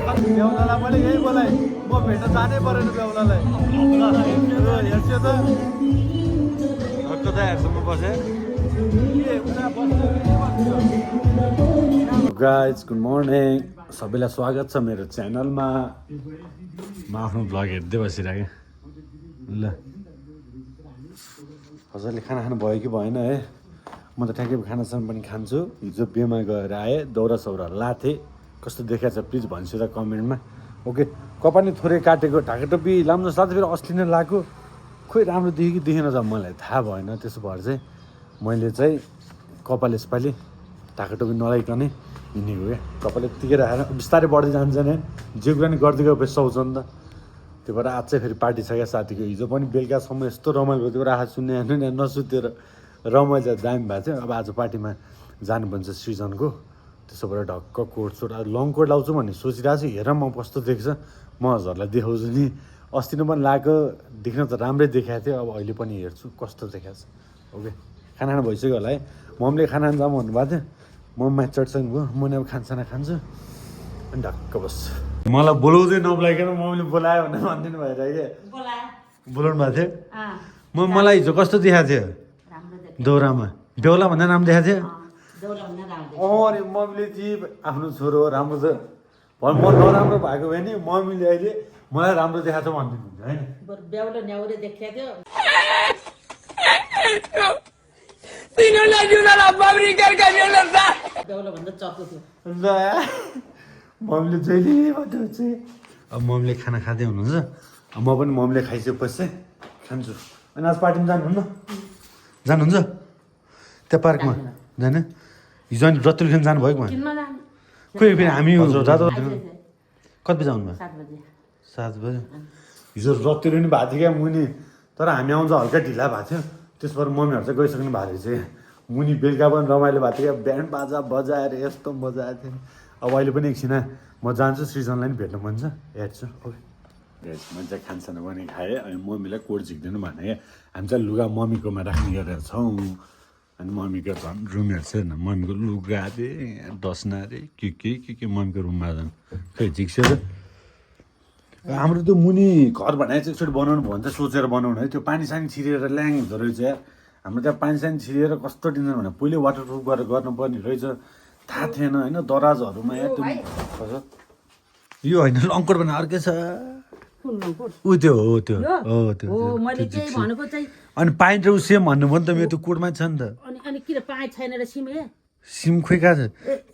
बेहुलालाई मैले यही बोलाएँ म भेट्न जानै परेन बेहुलालाई हेर्छु त हेर्छु बसेँ गाइज गुड मर्निङ सबैलाई स्वागत छ मेरो च्यानलमा म आफ्नो भ्लग हेर्दै बसिरहेँ ल हजुरले खाना खानु भयो कि भएन है म त ठ्याक्कै खानासँग पनि खान्छु हिजो बिहेमा गएर आएँ दौरा सौरा लाथेँ कस्तो देखाएको छ प्लिज भन्छु त कमेन्टमा ओके कपालले थोरै काटेको ढाकाटोपी लाम्रो साथै फेरि अस्ति नै लगाएको खोइ राम्रो देख्यो कि देखेन त मलाई थाहा भएन त्यसो भएर चाहिँ मैले चाहिँ कपाल यसपालि ढाकाटोपी नलाइकनै हिँडेको क्या कपाल यत्तिकै राखेर बिस्तारै बढ्दै जान्छ नि जे कुरा नि गर्दै गयो सुहाउँछ नि त त्यो भएर आज चाहिँ फेरि पार्टी छ क्या साथीको हिजो पनि बेलुकासम्म यस्तो रमाइलो थियो राखा सुन्ने नसुतेर रमाइलो चाहिँ दामी भएको थियो अब आज पार्टीमा जानुपर्छ सृजनको त्यसो भएर ढक्क कोट सोट अब लङ कोट लाउँछु भन्ने सोचिरहेको छु हेर म कस्तो देख्छ म हजुरलाई देखाउँछु नि अस्ति नै पनि लगाएको देख्न त राम्रै देखाएको थियो अब अहिले पनि हेर्छु कस्तो देखाएको छ ओके खाना खाना भइसक्यो होला है मम्मीले खाना खान जाऊँ भन्नुभएको थियो म माथि चढ्छन् गयो म अब खानसाना खान्छु अनि ढक्क बस्छु मलाई बोलाउँदै नबोलाइकन मम्मीले बोलायो भनेर भनिदिनु भएर क्या बोलाउनु भएको थियो मलाई हिजो कस्तो देखाएको थियो दौरामा बेहुला भन्दा नाम देखाएको थियो अरे मम्मीले जी आफ्नो छोरो राम्रो छ म नराम्रो भएको भए नि मम्मीले अहिले मलाई राम्रो देखाएको छ भनिदिनु हुन्छ होइन बेहुला न्याउरे देखाएको थियो बेहुला भन्दा चक्को थियो ल मम्मीले जहिले भन्नुहुन्छ अब मम्मीले खाना खाँदै हुनुहुन्छ अब म पनि मम्मीले खाइसकेपछि चाहिँ खान्छु अनि आज पार्टीमा जानुहुन्न जानुहुन्छ त्यहाँ पार्कमा जाने हिजो अनि रत्तुल खेल्न जानुभयो कि खोइ फेरि हामी जाँदा कति बजी आउनुभयो 7 बजी हिजो रत्तुल पनि भएको थियो क्या मुनि तर हामी आउँछ हल्का ढिला भएको थियो त्यसबाट मम्मीहरू चाहिँ गइसक्नु भएको रहेछ मुनि बेलुका पनि रमाइलो भएको थियो क्या ब्यान्ड बाजा बजाएर यस्तो मजा आएको थियो अब अहिले पनि एकछिन म जान्छु सृजनलाई पनि भेट्नु मन छ हेर्छु ओके मैले चाहिँ खानसाना पनि खाएँ अनि मम्मीलाई कोट झिक्दैन भने क्या हामी चाहिँ लुगा मम्मीकोमा राख्ने गरेर छौँ अनि मम्मीको झन् रुमहरू चाहिँ मम्मीको लुगा अरे डस्ना अरे के मम्मीको रुममा झन् खै झिक्स्यो त हाम्रो त्यो मुनि घर बनाए चाहिँ एकचोटि बनाउनु भयो भने चाहिँ सोचेर बनाउनु है त्यो पानी सानी छिरेर ल्याङ हुँदो रहेछ यार हाम्रो त्यहाँ पानी सानी छिरेर कस्तो दिन्छ भने पहिले वाटरप्रुफ गरेर गर्नुपर्ने रहेछ थाहा थिएन होइन दराजहरूमा या त्यो यो होइन लङ्कोट भने अर्कै छ ऊ त्यो हो त्यो हो त्यो अनि पाइन्ट र ऊ सेम भन्नुभयो नि त मेरो त्यो कोडमा छ नि त अनि किन पाएँ छैन र सिम सिम खोइ कहाँ छ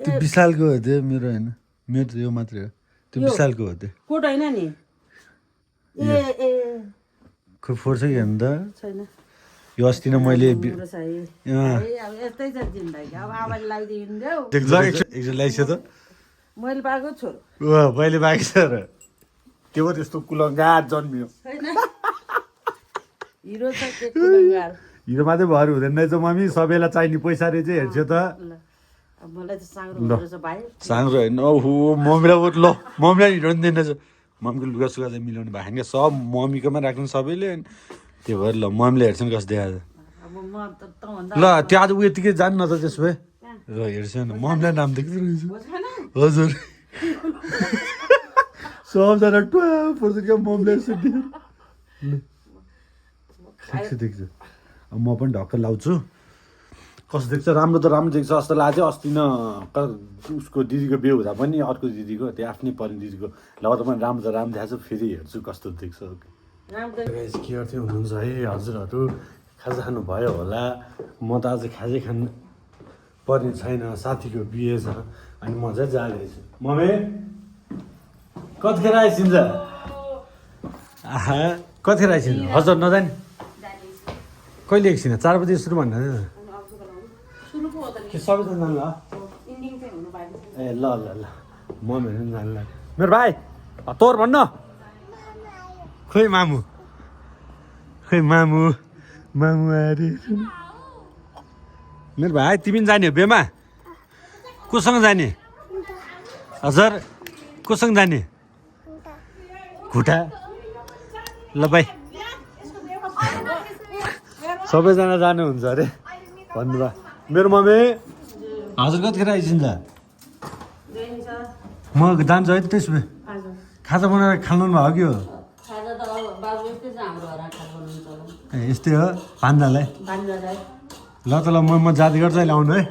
त्यो विशालको हो त्यो मेरो होइन मेरो त यो मात्रै हो त्यो विशालको हो त्यो कोड होइन नि खोइ फोर्छ कि हेर्नु त छैन यो अस्ति नै मैले लगाइसक्यो त मैले पाएको छु मैले पाएको छ र त्यो पो त्यस्तो कुलङ्गार जन्मियो हिरो मात्रै भएर हुँदैन रहेछ मम्मी सबैलाई चाहिने पैसा रहेछ हेर्छु त साङ्रो होइन ओहो मम्मीलाई ल मम्मीलाई हिरो नि दिँदैन रहेछ मम्मीको लुगा सुगा चाहिँ मिलाउनु भएको क्या सब मम्मीकोमा राख्नु सबैले अनि त्यो भएर ल मम्मीले हेर्छ नि कस्तो देखाएको ल त्यो आज ऊ यतिकै जानु न त त्यसो भए र हेर्छु न मम्मीलाई नाम देख्दो रहेछ हजुर सबजना टुवा पर्छ क्या मम्मीलाई यसो देख्छु देख्छु अब म पनि ढक्क लाउँछु कस्तो देख्छ राम्रो त राम्रो देख्छ जस्तो लाग्यो अस्ति न उसको दिदीको बिहे हुँदा पनि अर्को दिदीको त्यो आफ्नै पर्ने दिदीको लगाउँदा पनि राम्रो त राम्रो देखाएको छ फेरि हेर्छु कस्तो देख्छ के गर्थ्यो हुनुहुन्छ है हजुरहरू खाजा खानु भयो होला म त आज खाजै खानु पर्ने छैन साथीको बिहे छ अनि म चाहिँ जाँदैछु मम्मी कतिखेर आइसिन्छ आहा कतिखेर आइसिन्छ हजुर नजाने कहिले एकछिन 4 बजी सुरु भन्नु के सबैजना जान्ला ए ल ल ल मम्मीहरू पनि जान्ला मेरो भाइ तोर भन्न खोइ मामु अरे मेरो भाइ तिमी पनि जाने हो बेमा कोसँग जाने हजुर कोसँग जाने खुट्टा ल भाइ सबैजना जानुहुन्छ अरे भन्नुभयो मेरो मम्मी हजुर कतिखेर आइसिन्छ म जान्छु है त्यसो भए खाजा बनाएर खानु भयो कि हो खाजा त अब बाबु यस्तै छ हाम्रो हरा खाजा बनाउनु ए यस्तै हो पान्दालाई बान्दालाई ल त ल म जाती गर्छ अहिले आउनु है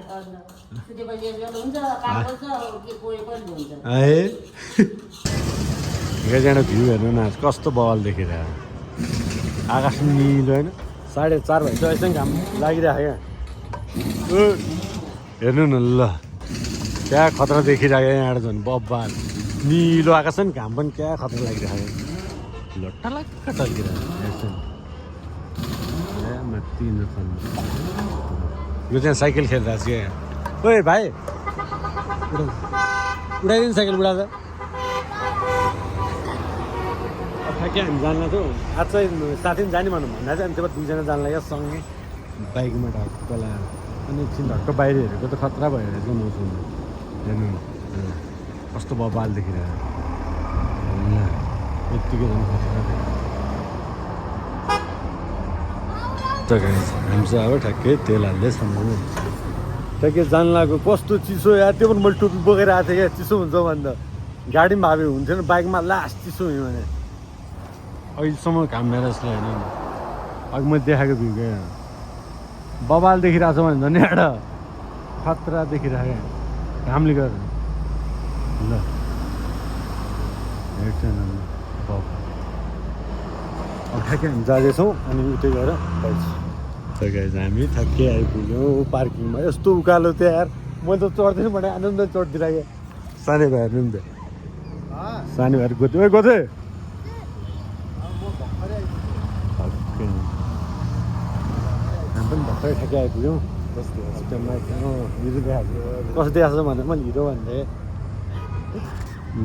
छुटेपछि यसो हुन्छ काम गर्छ के कोही पनि हुन्छ है गजडा भ्यू हेर्नु न कस्तो बवाल देखेर आकाश निलो होइन 4:30 भएछ यसै घाम लागिरहेको क्या हेर्नु न ल क्या खतरा देखिरहेको यहाँबाट झन् बब्बाल निलो आकाश नि घाम पनि क्या खतरा लागिरहेको ल टलक्क टल्किरहेको हेर्छु माथि यो चाहिँ साइकल खेलिरहेको छु यहाँ ओए भाइ उडाइदिनु साइकल उडा त ठ्याक्कै हामी जान्ला थियो आज चाहिँ साथी पनि जाने भनौँ भन्दा चाहिँ अनि त्यो दुईजना जान लाग्यो सँगै बाइकमा ढक्क लगाएर अनि एकछिन ढक्क बाहिर हेरेको त खतरा भएर चाहिँ मौसम हेर्नु कस्तो बबाल देखिरहेको यत्तिकै झन् खतरा हामी चाहिँ अब ठ्याक्कै तेल हाल्दै सम्झौँ ठ्याक्कै जान लाग्यो कस्तो चिसो या त्यो पनि मैले टोपी बोकेर आएको थिएँ क्या चिसो हुन्छ भन्दा गाडी पनि भाबी हुन्थेन बाइकमा लास्ट चिसो हुयो भने अहिलेसम्म घाम मेरा जस्तो होइन अघि मैले देखाएको भ्यू क्या बबाल देखिरहेको छ भने झन् एउटा खतरा देखिरहेको घामले गर्दा ल हेर्छ अब ठ्याक्कै हामी जाँदैछौँ अनि उतै गएर गाइज हामी ठ्याक्कै आइपुग्यौँ पार्किङमा यस्तो उकालो थियो यार मैले त चढ्दिनँ भने आनन्द चढिदिरहेको सानै भाइहरू नि त सानै भाइहरू गएको थियो गएको थिएँ हामी पनि भर्खरै ठ्याक्कै आइपुग्यौँ कस्तो हिरो देखाएको कस्तो देखाएको छ भनेर मैले हिरो भन्दै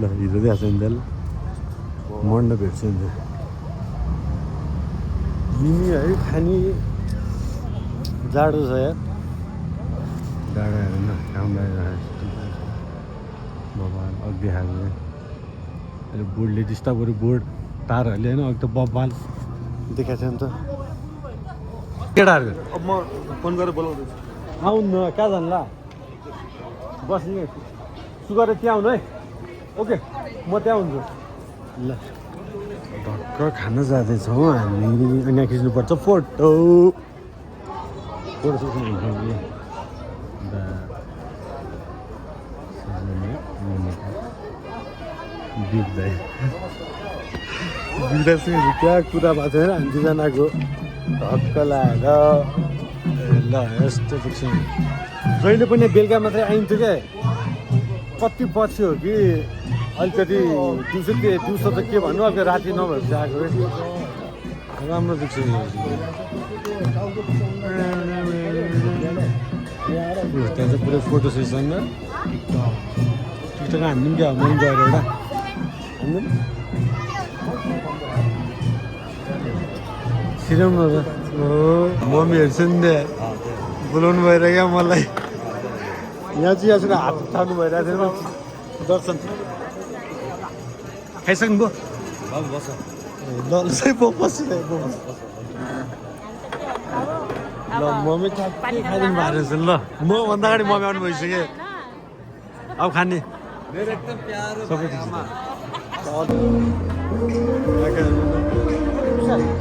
ल हिरो देखाएको छ नि त मन्डप भेट्छु नि त लिने है खाने जाडो छ यार जाडो हेरेन घाम लगाइरहेको बाबा अघि देखाएको अहिले बोर्डले डिस्टर्ब गऱ्यो बोर्ड तारहरूले होइन अघि त बब्बाल देखाएको थियो नि त केटाहरू अब म फोन गरेर बोलाउँदैछु आउनु न कहाँ जानु ल बस्ने सु गरेर त्यहाँ आउनु है ओके म त्यहाँ हुन्छु ल ढक्क खान जाँदैछौँ हामी अनि यहाँ खिच्नुपर्छ फोटो फोटो सेसन हुन्छ बिग्दासँग क्या कुरा भएको थिएन हामी दुईजनाको ढक्क लगाएर ल यस्तो देख्छ जहिले पनि बेलुका मात्रै आइन्थ्यो क्या कति पछि हो कि अलिकति दिउँसो त के भन्नु अब राति नभएपछि आएको राम्रो देख्छ त्यहाँ चाहिँ पुरै फोटो सेसन र टिकटक हान्दिउँ क्या मैले गएर एउटा हान्दिउँ छिराउँ न त हो मम्मी हेर्छु नि त बोलाउनु भएर क्या मलाई यहाँ चाहिँ यहाँ हात थाल्नु भइरहेको थियो दर्शन खाइसक्नु भयो बस ल बसिरहेको ल मम्मी खाइदिनु भएको रहेछ ल म भन्दा अगाडि मम्मी आउनु भइसक्यो अब खाने मेरो एकदम प्यारो सबै ठिक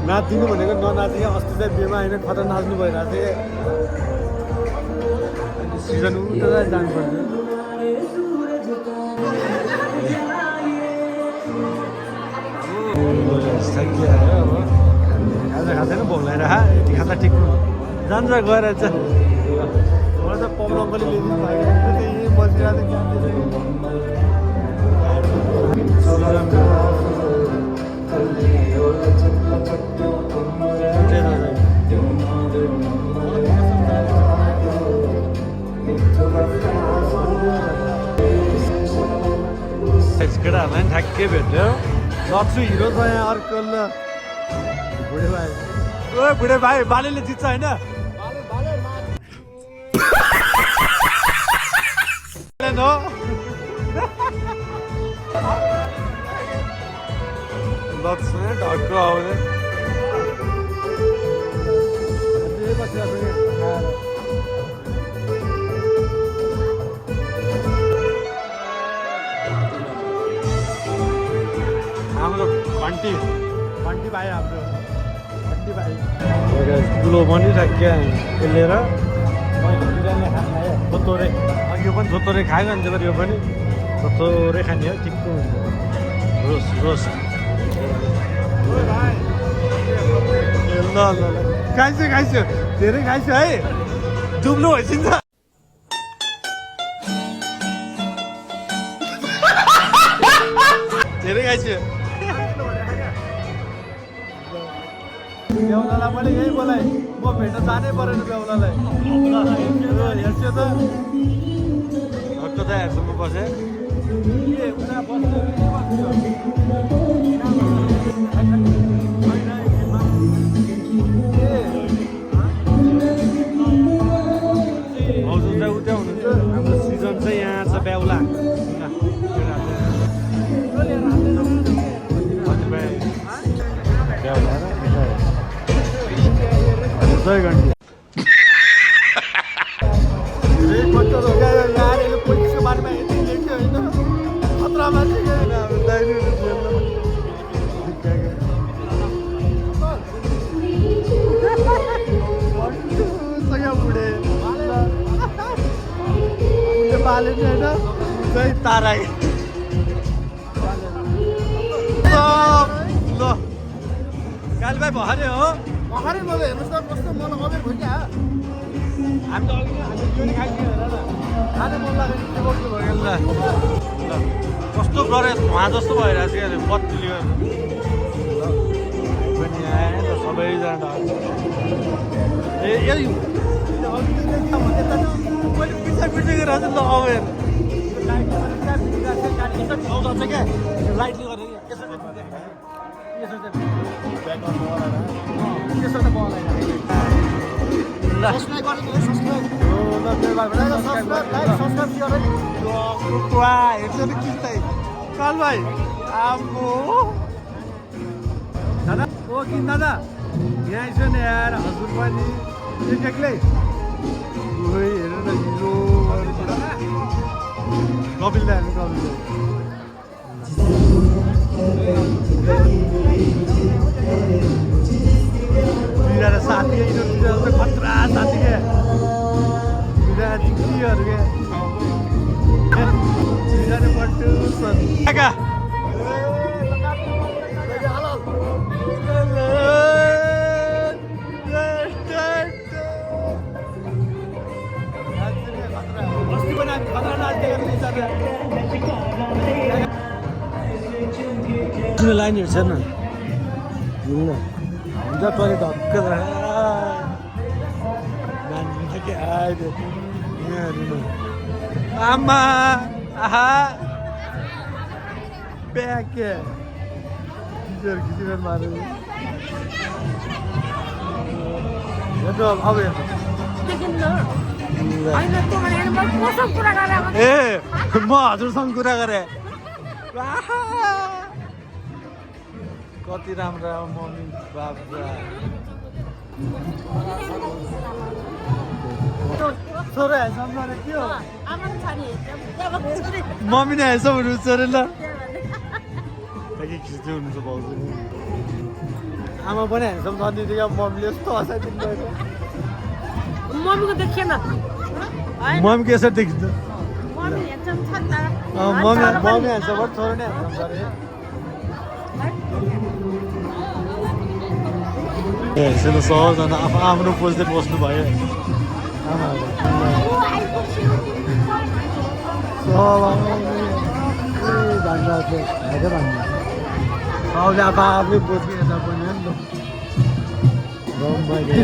नाचिदिनु भनेको ननाचिकन अस्ति चाहिँ बिहेमा होइन खतरा नाच्नु भइरहेको थियो सिजन उता जानुपर्छ खाजा खाँदैन भोग्लाएर यति खाँदा ठिक जान्छ गएर चाहिँ मलाई त पब्ल अङ्कलले ल्याइदिनु भएको त्यही बसिरहेको केटाहरूलाई पनि ठ्याक्कै भेट्यो लप्सु हिरो छ यहाँ अर्को ल बुढे भाइ ओ बुढे भाइ बालेले जित्छ होइन लप्सु ढक्क आउने बन्टी भाइ हाम्रो बन्टी भाइ ठुलो बनिसक्यो त्यसले र थोत्तोरे यो पनि थोत्तोरे खायो भने चाहिँ यो पनि थोत्तोरे खाने हो ठिक्क हुन्छ रोस रोस ल ल ल खाइछु धेरै खाइछु है दुब्लो भइसिन्छ धेरै खाइछु बेहुलालाई मैले यही बोलाएँ म भेट्न जानै परेन बेहुलालाई हेर्छु त हट्ट त हेर्छुमा बसेँ के उता बस्नु हजुर चाहिँ उता हुनुहुन्छ हाम्रो सिजन चाहिँ यहाँ छ बेहुला जय गण्डी पुलिसको बारेमा यति लेख्यो होइन खतरा मान्छे बुढे बाले होइन जय ताराई ल काली भाइ भरे हो भरे मलाई हेर्नुहोस् त कस्तो मन अबेर भयो क्या हामी त अघि हामी यो नि खाइदियो हेर न खाने मन लाग्यो के गर्नु भयो ल कस्तो गरे धुवा जस्तो भइरहेको छ क्या बत्तीले पनि आएन त सबैजना ए यही मैले पिछा पिछा गरेर ल अबेर लाइट क्या लाइटले गरेर काल भाइ आम्बो दादा ओ किन दादा यहाँ आइस नि यार हजुर पनि एक्लै हेर न हिरो कपिल दा कपिल दुईजना साथी यिनीहरू खतरा साथी क्या दुईजना चिक्सीहरू क्या दुईजना बट्टु काका अस्ति पनि खतरा नाच्दै लाइनहरू छ न हुन्छ टोइलेट ढक्क मान्छे आयो आमा आहा प्याके खिचेर मारे अब ए म हजुरसँग कुरा गरेँ कति राम्रो मम्मी बाबा छोरा हेर्छौँ के हो मम्मी नै हेर्छ भन्नु छोरे ल खिच्दै हुनुहुन्छ भाउजू आमा पनि हेर्छौँ सधैँ मम्मीले यस्तो हँसाइदिनु भएको मम्मीको देखिएन मम्मी के यसरी देखिन्छ मम्मी हेर्छ बट छोरा नै हेर्छौँ सर ए सुन सबजना आफ्नो पोज्दै बस्नु भयो सबले आफ्नै बोज्ने यता पनि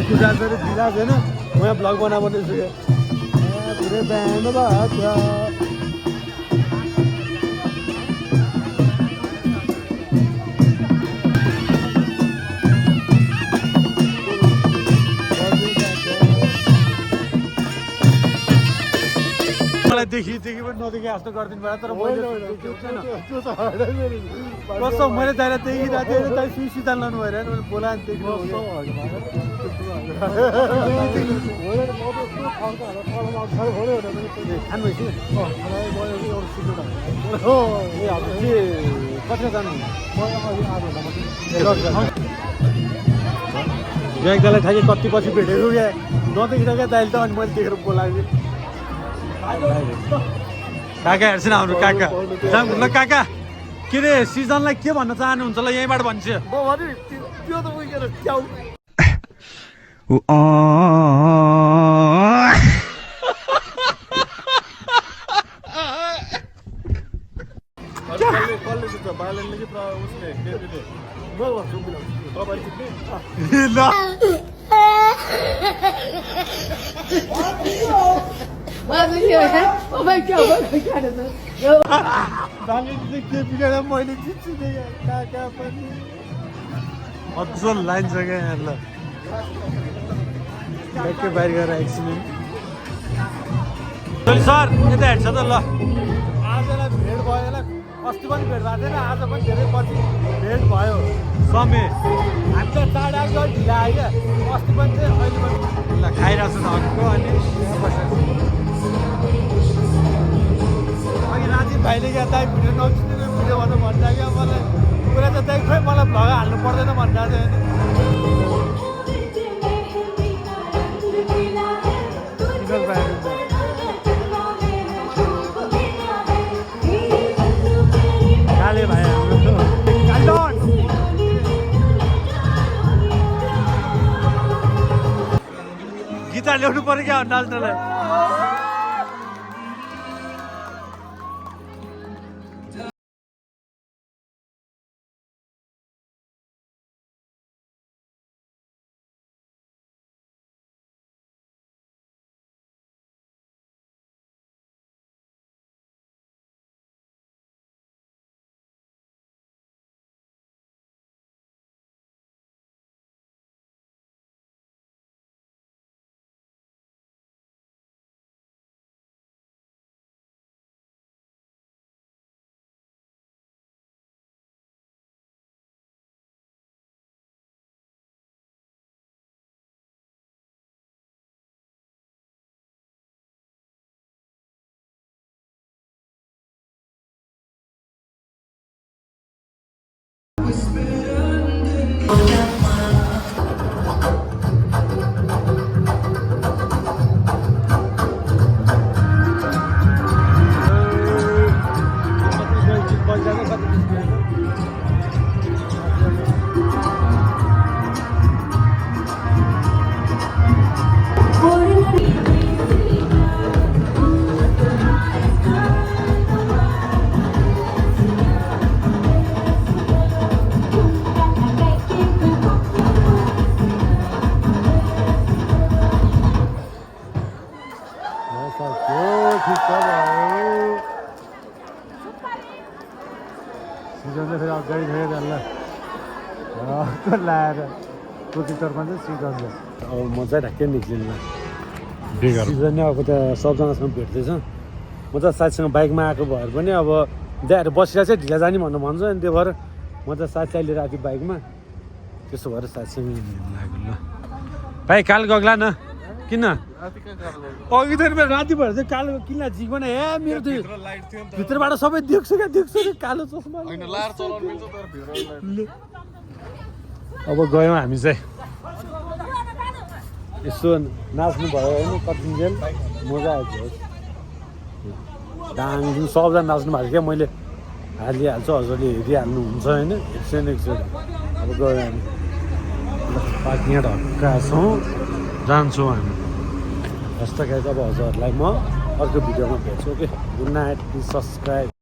पूजा गरेर दिइरहेको छैन म यहाँ भ्लग बनाउँदैछु पुरै बिहान भएको देखि पनि नदेखि जस्तो गरिदिनु भयो तर कस्तो मैले तैँलाई देखिरहेको थिएँ तैँ सुइसिता लानु भएर मैले बोला देख्नु खानु भएपछि कतिको जानु ब्याङ्कलाई ठ्याक्कै कति पछि भेटेको क्या नदेखिरहेको दाइले त अनि मैले देखेर बोलाएको काका हेर्छ न हाम्रो काका ल काका के अरे सिजनलाई के भन्न चाहनुहुन्छ ल यहीँबाट भन्छ त्यो त उयो क्याउ कसले जित्छ बालेनले कि उसले केटीले म भन्छु तपाईँ जित्ने ल के बिगार मैले जित्छु काका पनि असल लाइन छ क्या यहाँ ल ट्याक्कै बाहिर गएर एकछिन सर यता हेर्छ त ल आजलाई भेट भयो होला अस्ति पनि भेट भएको थिएन आज पनि धेरै पछि भेट भयो समय हामी त चाँडै आएको ढिला आयो क्या अस्ति पनि चाहिँ अहिले पनि ल खाइरहेको छ हक्क अनि अघि राजीव भाइले क्या दाइ भिडियो नखिच्ने भिडियो भनेर भन्दा क्या मलाई पुरा त दाइ खोइ मलाई भ्लग हाल्नु पर्दैन भनिरहेको थियो काले भाइ हाम्रो गिटार ल्याउनु पर्यो क्या नाच्नलाई सिजनले फेरि अगाडि फेरि डल्ला लाएर प्रोजेक्टरमा चाहिँ सिजन अब म चाहिँ ढ्याक्कै निक्लिनु सिजन नै अब त सबजनासँग भेट्दैछ म त साथीसँग बाइकमा आएको भएर पनि अब त्यहाँहरू बसिरहेको चाहिँ ढिला जाने भनेर भन्छ अनि त्यो भएर म त साथी लिएर आएको बाइकमा त्यसो भएर साथीसँग लाग्यो ल भाइ काल गग्ला न किन अघि त राति भएर चाहिँ कालो किन झिक्दैन ए मेरो त्यो भित्रबाट सबै देख्छु क्या देख्छु कालो चस्मा अब गयौँ हामी चाहिँ यसो नाच्नु भयो होइन कतिन्जेल मजा आयो डाङ सबजना नाच्नु भएको क्या मैले हालिहाल्छु हजुरले हेरिहाल्नुहुन्छ होइन एकछिन अब गयौँ हामी पार्किङ ढक्का छौँ जान्छौँ हामी हस्त गाइज अब हजुरहरूलाई म अर्को भिडियोमा भेट्छु okay good night please subscribe